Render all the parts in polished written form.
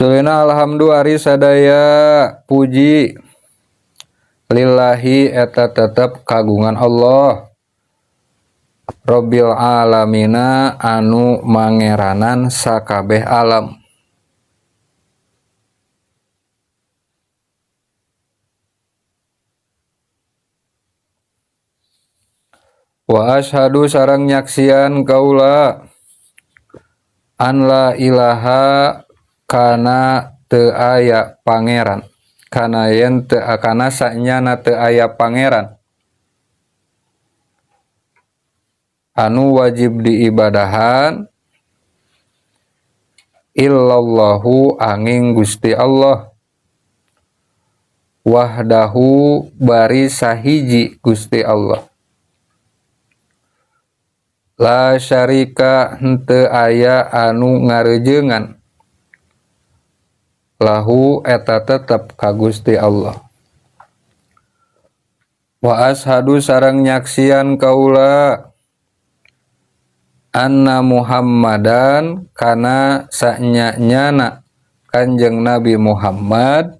Tulina alhamdu ari sadaya puji lillahi eta tetep kagungan Allah Rabbil alamina anu mangeranan sakabeh alam. Wa asyhadu sareng nyaksian kaula an la ilaha kana teu aya pangeran, kana yen teu kana sanyana teu aya pangeran anu wajib diibadahan illallahu angin Gusti Allah wahdahu bari sahiji Gusti Allah la syarika henteu aya anu ngarejengan lahu eta tetep ka Gusti Allah. Wa ashadu sareng nyaksian kaula anna Muhammadan kana sanya-nyana Kanjeng Nabi Muhammad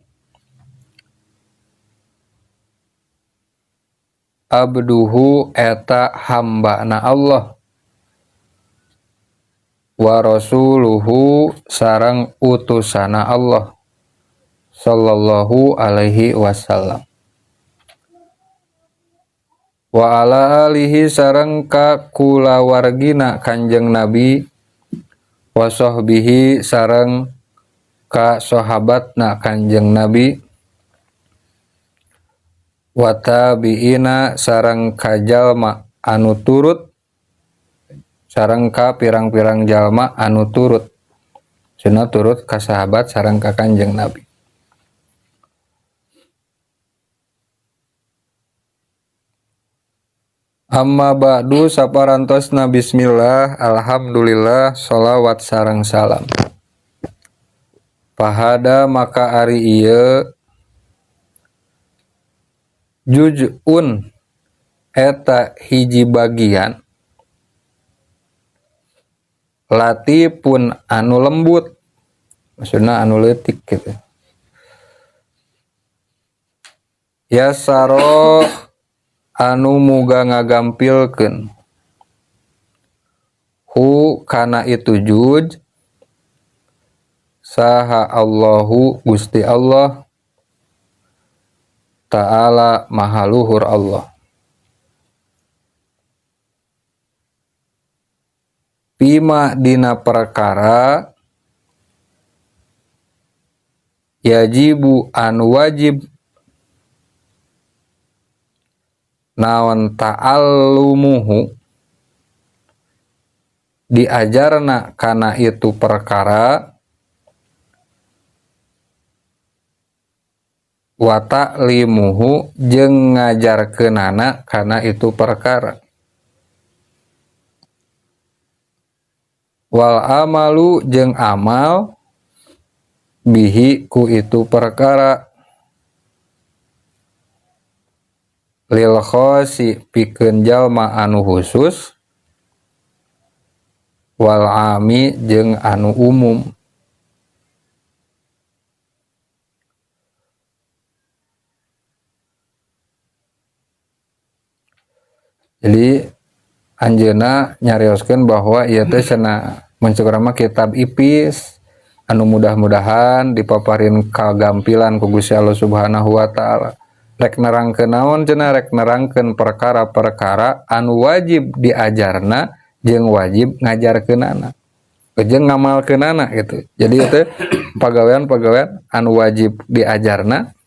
abduhu eta hambana Allah wa rasuluhu sareng utusana Allah sallallahu alaihi wasallam wa ala alihi sareng ka kulawargina Kanjeng Nabi wa sahbihi sareng ka sahabatna Kanjeng Nabi wa tabiina sareng ka jalma anu turut sareng ka pirang-pirang jalma anu turut cenah turut ka sahabat sareng ka Kanjeng Nabi. Amma ba'du saparantosna bismillah alhamdulillah sholawat sareng salam. Pahada maka ari ieu juz'un eta hiji bagian latifun anu lembut, maksudna anu leutik gitu. Yasaro anu muga ngagampilkeun hu kana itu juj saha Allahu Gusti Allah Ta'ala maha luhur Allah. Pima dina perkara yajibu anu wajib naon ta'allumuhu diajarna kana itu perkara wa ta'limuhu jeung ngajarkeunana kana itu perkara wal amalu jeung amal bihi ku itu perkara lil khosi pikeun jalma anu khusus wal ami jeung anu umum. Jadi anjeunna nyarioskeun bahwa ieu teh cenah mun cek urang mah kitab ipis anu mudah-mudahan dipaparin kagampilan ku Gusti Allah Subhanahu wa taala. Rek nerangkeun naon cenah, rek nerangkeun perkara-perkara anu wajib diajarna jeung wajib ngajarkeunana jeung ngamalkeunana gitu. Jadi itu pagawean-pagawean anu wajib diajarna,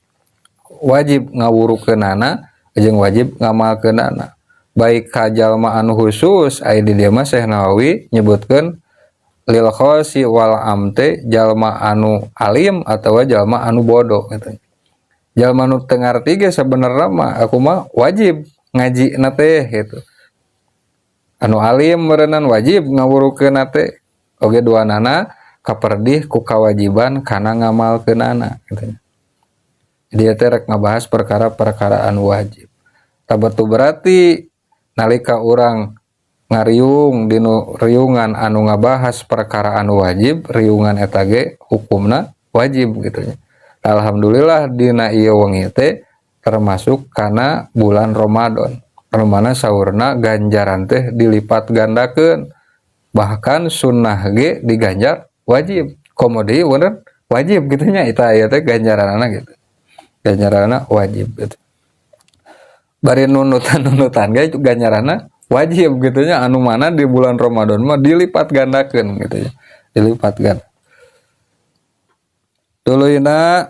wajib ngawurukeunana jeung wajib ngamalkeunana. Baik ka jalma anu khusus aya di dieu mah Syekh Nawawi nyebutkeun lil khosi wal amte jalma anu alim atawa jalma anu bodoh gitu. Jalma nu teu ngarti ge sabenerna mah aku mah wajib ngaji na teh gitu. Anu alim meureunnan wajib ngawurukeunna teh oge duanana kaperdih ku kawajiban kana ngamalkeunana gitu. Jadi teh rek ngabahas perkara-perkara anu wajib. Tabatu berarti nalika urang ngariung dinu riungan anu ngabahas perkara anu wajib, riungan eta ge hukumna Wajib gitu nya. Alhamdulillah, dina ieu wengi teh termasuk karena bulan Ramadan anu mana saurna ganjaran teh dilipat gandakeun, bahkan sunnah ge diganjar wajib, komo deui bener wajib gitu nya. Eta ieu teh ganjaranana gitu, ganjaranana wajib gitu. Bari nunutan-nunutan ge ganjaranna wajib gitu nya, anu mana di bulan Ramadan mah dilipat gandakeun gitu ya, dilipat ganda. Tuluyna